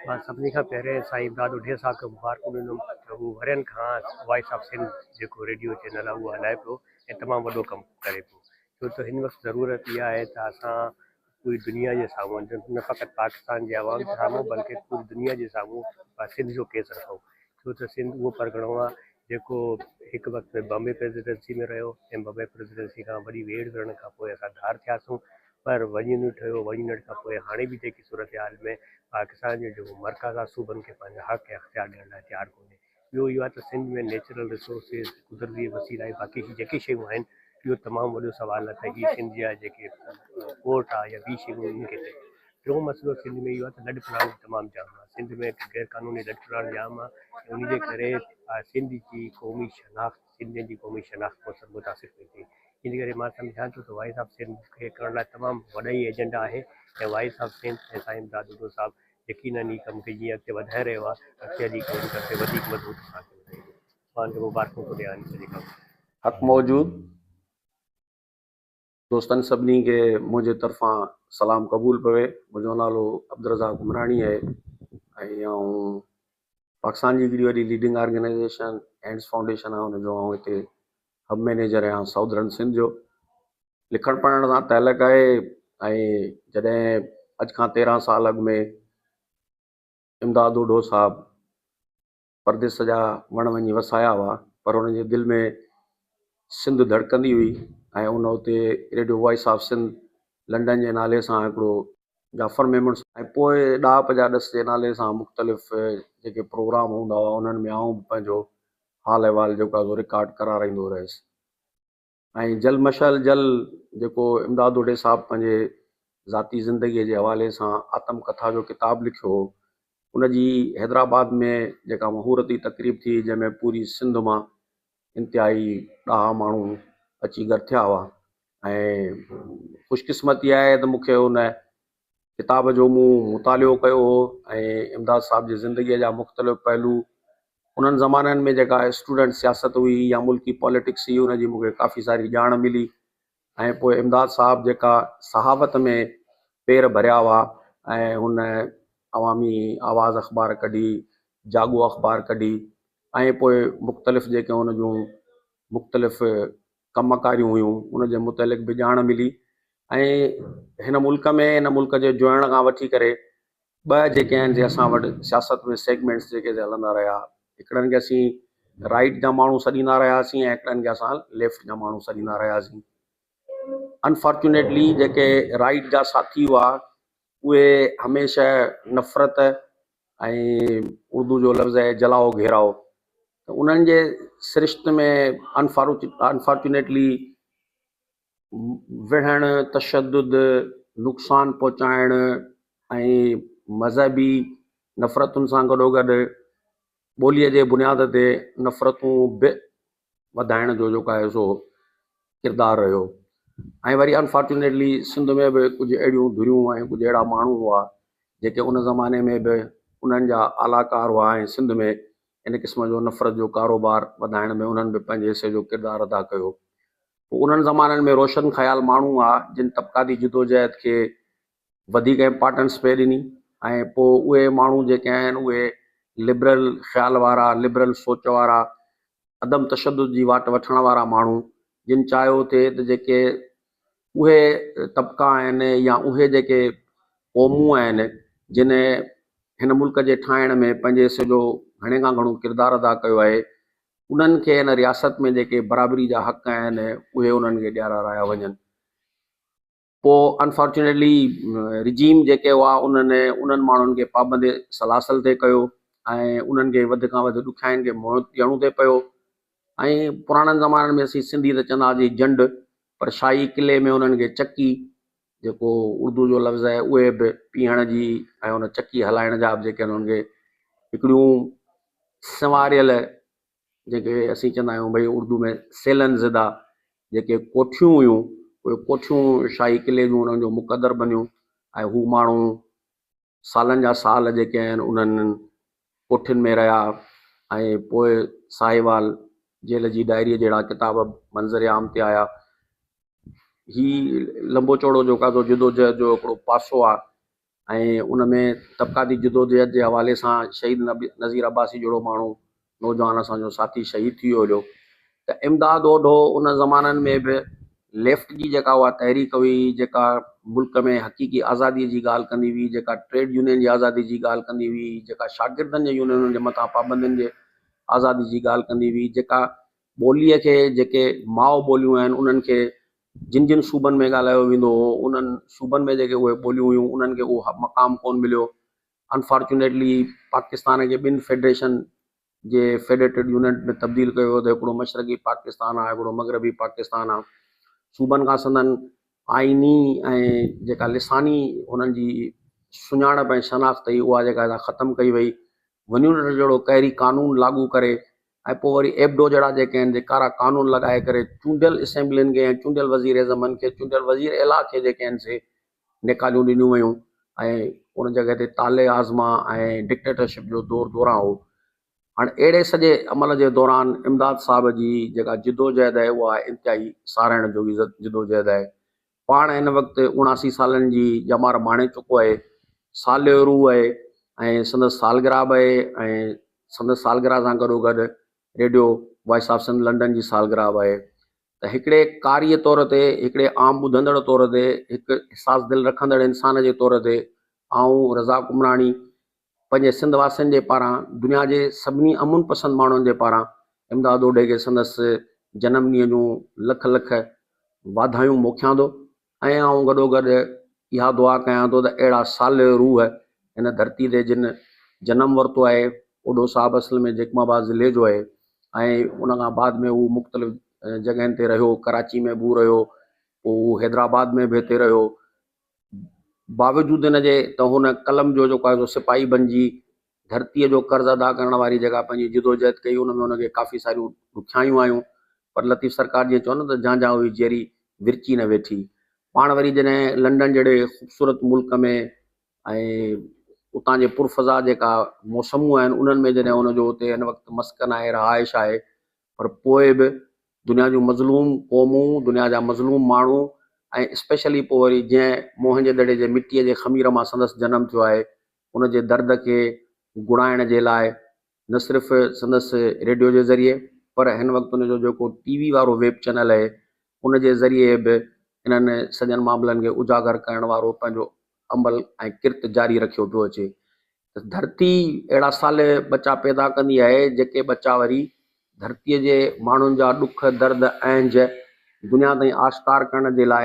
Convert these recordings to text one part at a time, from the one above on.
مان سڀني کان پهرين سائين امداد اوڍي صاحب کي مبارڪون ڏيندم ته هو ورهين کان وائس آف سنڌ جيڪو ريڊيو چينل آهي اهو هلائي پيو ۽ تمام وڏو ڪم ڪري پيو ڇو ته هن وقت ضرورت اها آهي ته اسان پوري دنيا جي سامهون نه فقط پاڪستان جي عوام جي سامهون بلڪه پوري دنيا جي سامهون سنڌ جو ڪيس رکون ڇو ته سنڌ اهو پرڳڻو آهي جيڪو هڪ وقت ۾ بامبي پريزيڊنسي ۾ رهيو ۽ بامبي پريزيڊنسي کان وڏي ويڙهه وڙهڻ کان پوء اسان ڌار ٿياسون پر ون يونٽ ٺهيو، ون يونٽ کان پوء هاڻي به جيڪي صورتحال ۾ پاڪستان جو جيڪو مرڪز آهي صوبن کي پنهنجا حق ۽ اختيار ڏيڻ لاء تيار ڪونهي. ٻيو اهو آهي ته سنڌ ۾ نيچرل ريسورسز، قدرتي وسيلا ۽ باقي جيڪي شيون آهن اهو تمام وڏو سوال آهي ته هي سنڌ جا جيڪي پورٽ آهي يا ٻي شيون انهن کي ٽيون مسئلو سنڌ ۾ اهو آهي ته لڏ پلاڻ تمام جام آهي سنڌ ۾ غير قانوني لڏ پلاڻ جام آهي ان جي ڪري سنڌ جي قومي شناخت سنڌين جي قومي شناخت متاثر پئي ٿئي ان ڪري مان سمجهان ٿو ته وائس آف سنڌ کي ڪرڻ لاء تمام وڏا ئي ايجنڊا آهي ۽ وائس آف سنڌ ۽ سائين امداد ابڙو صاحب يقينن هي ڪم کي جيئن اڳتي وڌائي رهيو آهي اڳتي هلي ڪم کي وڌيڪ مضبوط سان اڳتي وڌائيندو پاڻ کي مبارڪون ٿو ڏيان ان سڄي ڪم لاء. حق موجود دوستن سڀني کي منهنجي طرفان سلام قبول پوي. منهنجو نالو عبدالرزاق عمراڻي آهي ۽ آئون پاڪستان جي هڪڙي وڏي ليڊنگ آرگنائيزيشن اينڊس فائونڊيشن آهي ان جو آئون هتي هب مئنيجر آهيان سائودرن سنڌ جو. لکڻ پڙهڻ سان تعلق آهي ۽ جڏهن اڄ کان 13 سال اڳ ۾ امداد اوڍو صاحب پرديس جا وڻ وڃي وسايا هئا پر هن جي دل ۾ سنڌ ڌڙڪندي هئي ۽ ان اتي radio voice of Sindh London جي نالي سان هڪڙو جعفر ميمڻ ۽ پوء ڏاهپ جا ڏس جي نالي سان مختلف جيڪي پروگرام هوندا هئا انهن ۾ آئون به پنهنجو حال احوال جيڪو آهي سو رڪارڊ ڪرارائيندو رهيس. ۽ جل مشعل جل جيڪو امداد اوڍي صاحب پنهنجي ذاتي زندگيء جي حوالي سان آتم ڪٿا جو ڪتاب لکيو هو، ان جي حيدرآباد ۾ جيڪا مهورتي تقريب ٿي جنهن ۾ پوري سنڌ مان انتهائي ڏاها ماڻهو اچي گڏ ٿيا هئا ۽ خوش قسمتي آهي ته مون کي ان ڪتاب جو مون مطالعو ڪيو هو ۽ امداد صاحب جي زندگيء جا مختلف پهلو انهن زمانن ۾ جيڪا اسٽوڊنٽ سياست هئي يا ملڪي پاليٽڪس هئي ان جي مون کي ڪافي ساري ڄاڻ ملي ۽ پوء امداد صاحب جيڪا صحافت ۾ پير ڀريا هئا ۽ هن عوامي آواز اخبار ڪڍي، جاڳو اخبار ڪڍي ۽ پوء مختلف جيڪي هن جون مختلف ڪم ڪاريون هيون ان جي متعلق به ڄاڻ ملي ۽ هن ملڪ ۾ هن ملڪ جي جوڙڻ کان وٺي ڪري ٻه جيڪي آهن جي اسان وٽ سياست ۾ سيگمينٽس جيڪي هلندا رهيا هڪڙن کي اسين رائيٽ جا ماڻهو سڏيندا رهياسين ۽ هڪڙن کي اسان ليفٽ جا ماڻهو سڏيندا رهياسين انفارچونيٽلي جيڪي رائيٽ جا ساٿي هئا اهي هميشه نفرت ۽ اردو جو لفظ آهي جلاؤ گهيراؤ ته انهن جي سرشت ۾ انفارچونيٽلي وڙهڻ، تشدد، نقصان پهچائڻ ۽ مذهبي نفرتن سان گڏوگڏ ٻوليء جي بنياد تي نفرتون به وڌائڻ جو جيڪو آهي سو ڪردار رهيو ۽ وري انفارچونيٽلي سنڌ ۾ به ڪجهه اهڙيون ڌريون ۽ ڪجهه اهڙا ماڻهو هئا جيڪي ان زماني ۾ به انهن جا اعليٰ ڪار هئا ۽ سنڌ ۾ ان قسم جو نفرت جو ڪاروبار وڌائڻ ۾ انهن به پنهنجي حصي جو ڪردار ادا ڪيو. پوء انهن زمانن ۾ روشن خيال ماڻهو هئا جن طبقاتي جدوجهد کي وڌيڪ امپارٽنس پئي ڏني ۽ پوء اهي ماڻهو جيڪي آهن اهي لبرل خيال وارا، لبرل سوچ وارا، عدم تشدد جي واٽ وٺڻ وارا ماڻهو جن چاهيو ٿي ته جيڪي اهي طبقا آهن يا اهي جيڪي قومون آهن جن هن ملڪ جي ٺاهڻ ۾ پنهنجي حصي جو گهڻي کان گهڻو ڪردار ادا ڪيو آهي انهن کي هن رياست ۾ جيڪي برابري جا حق آهن اهي انهن کي ڏيارارايا وڃن. پوء انفارچونيٽلي رجيم جيڪي هئا انهن انهن ماڻهن کي پابند سلاسل تي ڪيو ۽ انهن کي وڌ کان وڌ ڏکيائين کي منهن ڏيڻو ٿي پيو ۽ پراڻن زمانن ۾ اسين سنڌي ته چوندا هئاسين جنڊ پر شاهي قلعي ۾ انهن کي چڪي جيڪو اردو جو لفظ آهي اهي به پيهڻ جي ۽ ان چڪي هلائڻ جا به جيڪي انهن کي هڪڙيون سنواريل جيڪي اسين چوندا آهيون ڀئي اردو ۾ سيلن زده جيڪي ڪوٺيون هيون اهي ڪوٺيون شاهي قلعي جون انهن جو مقدر بنيون ۽ هو ماڻهو سالن جا سال جيڪي آهن انهن ڪوٺين ۾ رهيا ۽ پوء ساهيوال جيل جي ڊائريء جهڙا ڪتاب منظر عام تي آيا. هي لنبو چوڙو جيڪو آهي سو جدوجهد جو هڪڙو پاسو آهي. ۽ ان ۾ طبقاتي جدوجهد جي حوالي سان شهيد نذير عباسي جهڙو ماڻهو نوجوان اسان جو ساٿي شهيد ٿي ويو هليو ته امداد اوڍو ان زمانن ۾ به ليفٽ جي جيڪا اها تحريڪ هئي جيڪا ملڪ ۾ حقيقي آزادي جي ڳالهه ڪندي هئي جيڪا ٽريڊ يونين جي آزادي جي ڳالهه ڪندي هئي جيڪا شاگردن جي يونينن جي مٿان پابندين جي آزادي جي ڳالهه ڪندي هئي جيڪا ٻوليء کي جيڪي ماء ٻوليون آهن انهن کي جن جن صوبن ۾ ڳالهايو ويندو هو انهن صوبن ۾ جيڪي اهي ٻوليون هيون انهن کي اهو مقام ڪونه مليو. انفارچونيٽلي پاڪستان کي ٻن فيڊريشن جي فيڊريٽيڊ يونٽ ۾ تبديل ڪيو ويو ته هڪڙو مشرقي پاڪستان آهي هڪڙو مغربي پاڪستان آهي. صوبن کان سندن آئيني ۽ جيڪا لساني انهن جي سڃاڻپ ۽ شناخت هئي اها جيڪا ختم ڪئي وئي. ون يونٽ جهڙو قهري قانون لاڳو ڪري ۽ پوء وري ايبڊو جهڙا جيڪي آهن جي ڪارا قانون لڳائي ڪري چونڊيل اسيمبلين کي ۽ چونڊيل وزير اعظمن کي چونڊيل وزير اعليٰ کي جيڪي آهن سي نيڪاليون ڏنيون ويون ۽ ان جڳهه تي طالع آزما ۽ ڊڪٽيٽرشپ جو دور دوران هو. هاڻ اهڙي سڄي عمل جي دوران امداد صاحب جي جيڪا جدوجهد آهي اها انتهائي ساراهڻ جوڳي جدوجهد آهي. پاڻ هن وقت 79 سالن جي ڄمار ماڻي چڪو آهي. صالح روح آهي ۽ سندس سالگرهه به آهي ۽ سندس سالگرهه سان گڏوگڏ radio voice of Sindh London جي سالگرهه به آهي ته هڪڙي قاريء طور تي، هڪڙي عام ٻڌندڙ طور تي، هڪ حساس دل رکندڙ انسان جي طور تي آئون رزاق عمراڻي پنهنجي سنڌ واسين جي پاران دنيا جي سڀني امن پسند ماڻهن جي پاران امداد اوڍي کي سندس جنم ڏينهن جون لک لک واڌايون موکيان ٿو ۽ آئون گڏوگڏ اها دعا ڪيان ٿو ته اهڙا صالح روح هن ڌرتي تي جن جنم ورتو آهي اوڍو صاحب اصل ۾ جيڪب آباد ضلعي جو آهي ۽ ان کان بعد ۾ هو مختلف جڳهين تي رهيو ڪراچي ۾ به هو رهيو پوء هو حيدرآباد ۾ به هتي رهيو باوجود ان جي ته هن قلم جو جيڪو آهي سو سپاهي بنجي ڌرتيء جو قرض ادا ڪرڻ واري جيڪا پنهنجي جدوجهد ڪئي ان ۾ هن کي ڪافي ساريون ڏکيائيون آيون پر لطيف سرڪار جيئن چون نه ته جان جان هئي جيئري ورچي نه ويٺي پاڻ وري جڏهن لنڊن جهڙي خوبصورت ملڪ ۾ ۽ اتان جي پرفضا جيڪا موسمون آهن انهن ۾ جڏهن هن جو اتي هن وقت مسڪن آهي رهائش آهي پر پوء به دنيا جون مظلوم قومون، دنيا جا مظلوم ماڻهو ۽ اسپيشلي پوء وري جنهن موهن جي دڙي جي مٽيء جي خمير مان سندس جنم ٿيو آهي، ان جي درد کي گڙائڻ جي لاء نه صرف سندس ريڊيو جي ذريعي پر هن وقت ان جو جيڪو ٽي وي وارو ويب چينل آهي ان جي ذريعي به انهن سڄن معاملن کي اجاگر ڪرڻ وارو پنهنجو عمل ۽ ڪرت جاري رکيو پيو اچي. ته ڌرتي اهڙا صالح ٻچا پيدا ڪندي آهي، جيڪي ٻچا وري ڌرتيء جي ماڻهن جا ڏک، درد، اهنج دنيا تائين آشڪار ڪرڻ جي لاء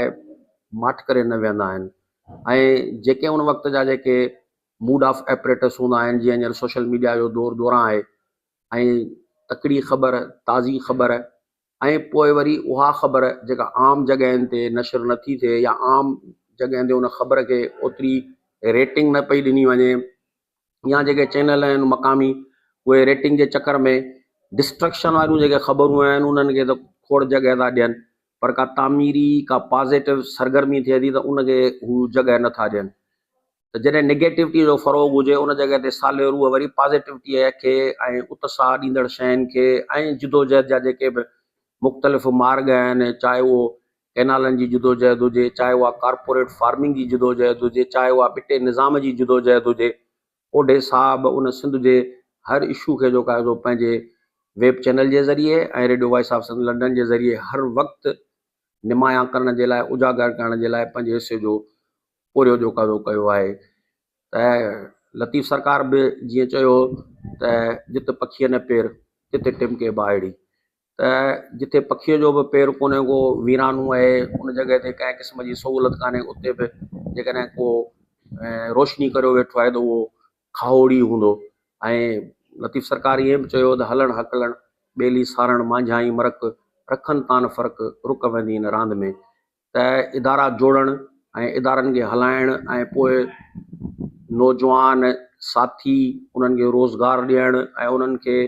ماٺ ڪري نه ويهندا آهن ۽ جيڪي ان وقت جا جيڪي موڊ آف ايپريٽس هوندا آهن، جيئن هينئر سوشل ميڊيا جو دور دوران آهي ۽ تڪڙي خبر، تازي خبر ۽ پوء وري اها خبر جيڪا عام جڳهين تي نشر نه ٿي ٿئي يا عام جڳهين تي ان خبر کي اوتري ريٽنگ نه پئي ڏني وڃي يا جيڪي چينل آهن مقامي اهي ريٽنگ جي چڪر ۾ ڊسٽرڪشن واريون جيڪي خبرون آهن انهن کي ته کوڙ جڳهه ٿا ڏين پر ڪا تعميري ڪا پازيٽو سرگرمي ٿئي ٿي ته ان کي هو جڳهه نٿا ڏين ته جڏهن نيگيٽوٽيء جو فروغ هجي ان جڳهه تي صالح روح وري پازيٽوٽيء کي ۽ اتساهه ڏيندڙ شين کي ۽ جدوجهد جا جيڪي به مختلف مارڳ آهن چاهي اهو ڪئنالن جي جدوجهد هجي چاهي اها ڪارپوريٽ فارمنگ جي جدوجهد هجي چاهي اها ٻٽي نظام جي جدوجهد هجي اوڍي صاحب ان سنڌ جي هر اشو کي جيڪو آهي سو پنهنجي ويب چينل جي ذريعي ۽ radio voice of Sindh London جي ذريعي هر وقت نمايان ڪرڻ جي لاء اجاگر ڪرڻ جي لاء پنهنجي حصي جو پورهيو جو ڪرو ڪيو آهي ته لطيف سرڪار به جيئن چيو ته جت پکيء نه پير تت ٽمڪي باهڙي ته جتي پکيء جو به پير ڪونهي ڪو ويرانو آهي ان جڳهه تي ڪنهن قسم جي سهولت ڪانهي اتي به جيڪڏهن ڪو روشني ڪريو ويٺو آهي ته اهو کاهوڙي هوندو ۽ لطيف سرڪار ائين به چيو ته هلڻ هڪلڻ ٻيلي سارڻ مانجهائين مرڪ رکن تان فرق رڪ ويندي هن راند ۾ ته ادارا جوڙڻ ۽ ادارن کي هلائڻ ۽ پوء نوجوان ساٿي انهن کي روزگار ڏيڻ ۽ انهن کي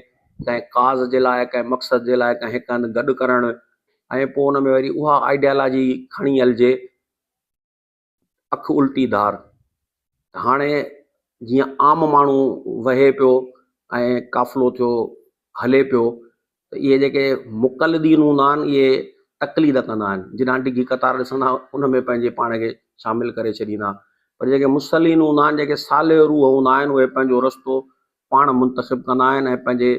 ڪنهن ڪاز جي لاء ڪنهن مقصد جي لاء ڪنهن هڪ هنڌ گڏ ڪرڻ ۽ پوء ان ۾ وري اها آئيڊيالاجي کڻي هلجي اک الٽي ڌار ته هاڻي جيئن عام ماڻهو وهي پيو ۽ قافلو ٿيو هلي پيو ته اهي جيڪي مقلدين هوندا آهن اهي تقليد ڪندا آهن جڏهن ڊگهي قطار ڏسندا ان ۾ پنهنجي پاڻ کي شامل ڪري ڇڏيندا پر جيڪي مصلحين هوندا آهن، جيڪي صالح روح هوندا آهن، اهي پنهنجو رستو پاڻ منتخب ڪندا آهن ۽ پنهنجي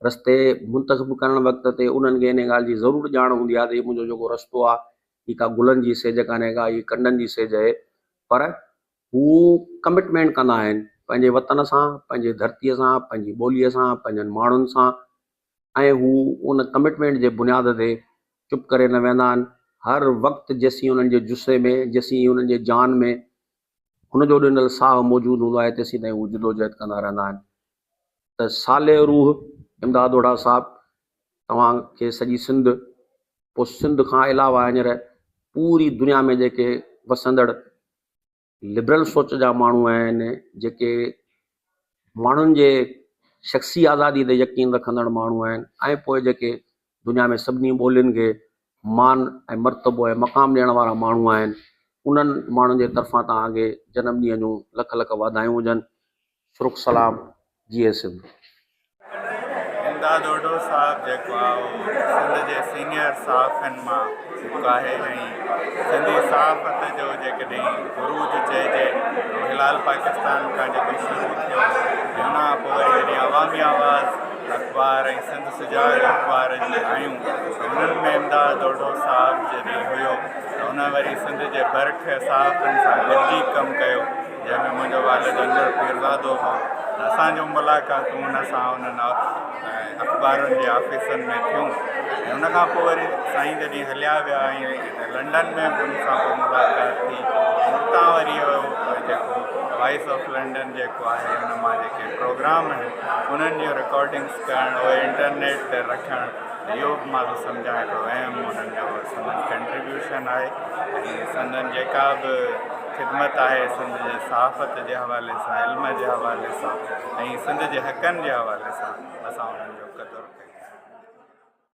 رستي منتخب ڪرڻ وقت تي انهن کي انهي ڳالهه جي ضرور ڄاڻ هوندي آهي ته هي منهنجو جيڪو رستو آهي، هي ڪا گلن جي سيج ڪانهي ڪا، هي ڪنڊن جي سيج آهي، پر هو ڪمٽمينٽ ڪندا آهن پنهنجي وطن سان، پنهنجي ڌرتيء سان، پنهنجي ٻوليء سان، پنهنجن ماڻهن سان ۽ هو ان ڪمٽمينٽ جي بنياد تي چپ ڪري نه ويهندا آهن. هر وقت جيسين انهن جي جثي ۾، جيسين انهن جي جان ۾ هن جو ڏنل ساهه موجود هوندو آهي، تيسين تائين هو جدوجهد ڪندا رهندا آهن ته صالح روح امداد اوڍا صاحب توهان کي سڄي سنڌ پوء سنڌ کان علاوه هينئر پوري دنيا ۾ جيڪي وسندڙ لبرل سوچ جا ماڻهو آهن، جيڪي ماڻهن جي شخصي آزادي تي يقين رکندڙ ماڻهو آهن ۽ پوء جيڪي دنيا ۾ سڀني ٻولين کي مان ۽ مرتبو ۽ مقام ڏيڻ وارا ماڻهو آهن، انهن ماڻهن جي طرفان توهان کي جنم ڏينهن جون لک لک واڌايون هجن. سرخ سلام جيئي سنڌ. امداد اوڍو صاحب جيڪو آهي اهو سنڌ جي سينيئر صحافين مان هڪ آهي ۽ سنڌي صحافت جو جيڪڏهن عروج چئجي ته هلال پاڪستان کان جيڪو شروع ٿيو ۽ ان کان پوء وري جڏهن عوامي آواز اخبار ۽ سنڌ سجاڳ اخبار آيون ته انهن ۾ امداد اوڍو صاحب جڏهن هيو ته ان وري سنڌ جي برک صحافين سان گڏجي ڪم ڪيو. جنهن ۾ منهنجو والد انور پيرزادو هو ته اسان جون ملاقاتون ان سان انهن اخبارن جي آفيسن ۾ ٿيون ۽ ان کان پوء وري سائين جڏهن هليا ويا ۽ لنڊن ۾ به ان سان پوء ملاقات ٿي اتان وري اهو جيڪو وائس آف لنڊن جيڪو آهي ان مان جيڪي پروگرام آهن انهن جون رڪارڊنگس ڪرڻ اهي انٽرنيٽ تي رکڻ اهو به مان ٿو سمجهان هڪڙو اهم انهن جو سندن ڪنٽريبيوشن آهي ۽ سندن جيڪا به خدمت آهي سنڌ جي صحافت جي حوالي سان علم جي حوالي سان ۽ سنڌ جي حقن جي حوالي سان اسان انهن جو قدر ڪيون.